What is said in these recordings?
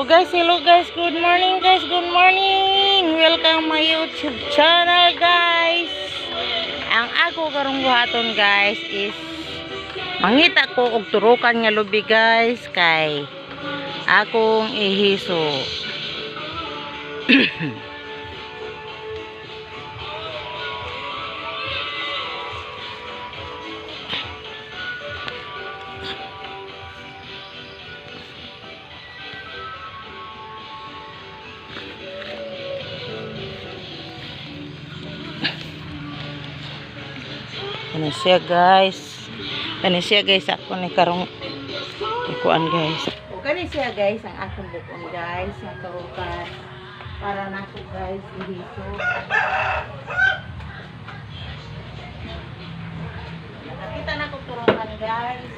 Oh guys, hello guys, good morning guys, good morning. Welcome my YouTube channel, guys. Ang ako karong buhaton, guys, is mangita ko og turukan nga lubi, guys, kay akong ihiso. Ano siya, guys? Ano siya, guys, ako ni karong ikuan, guys. O kani siya, guys, ang akong bukon, guys, ang turukan para nako, guys, ihiso. Nakakita na ko turukan, guys.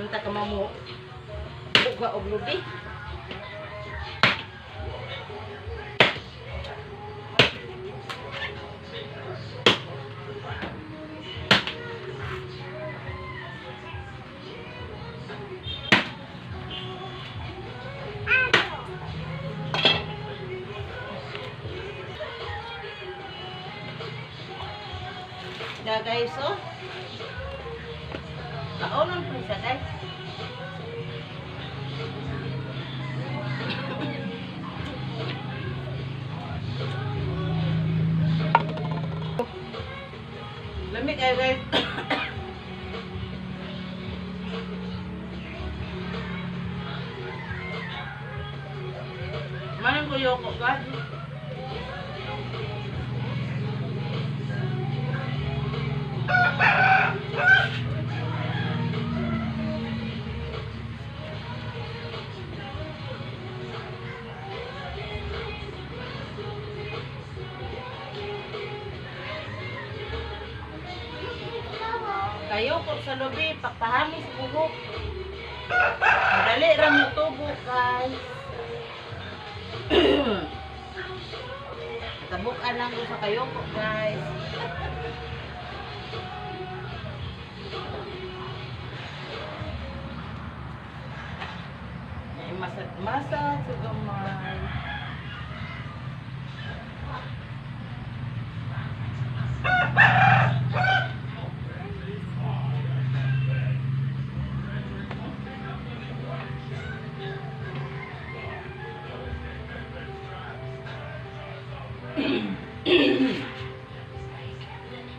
Unta ka mo buga og lubi. Da, guys, oh. Kaonon po siya, guys. Lami kayo, guys. Manang ko yoko, guys. Kayo ko sa lubi, pagpahamis buhok. Madali ra mo tubo, guys. Tabukan lang ko sa kayoko, guys. Ay, masad-masad sa gamay.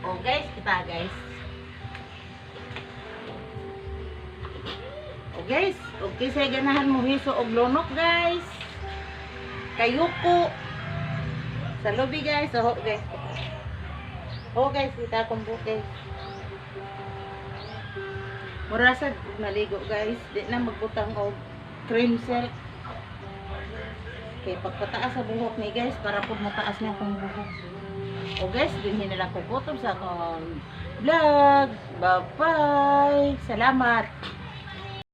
Oh guys, kita, guys. Oh guys, okay say ganahan mo hiso og lunok, guys. Kayuko. Sa lubi, guys. Oh guys. Oh guys, kita akong buhok, guys. Mura sad og naligo, guys. Di na magbutang og cream silk. Kay pagpataas sa buhok ni, guys, para pud mataas na akong buhok. O guys, dinhi na lang ko gutom sa akong vlog. Bye-bye. Salamat.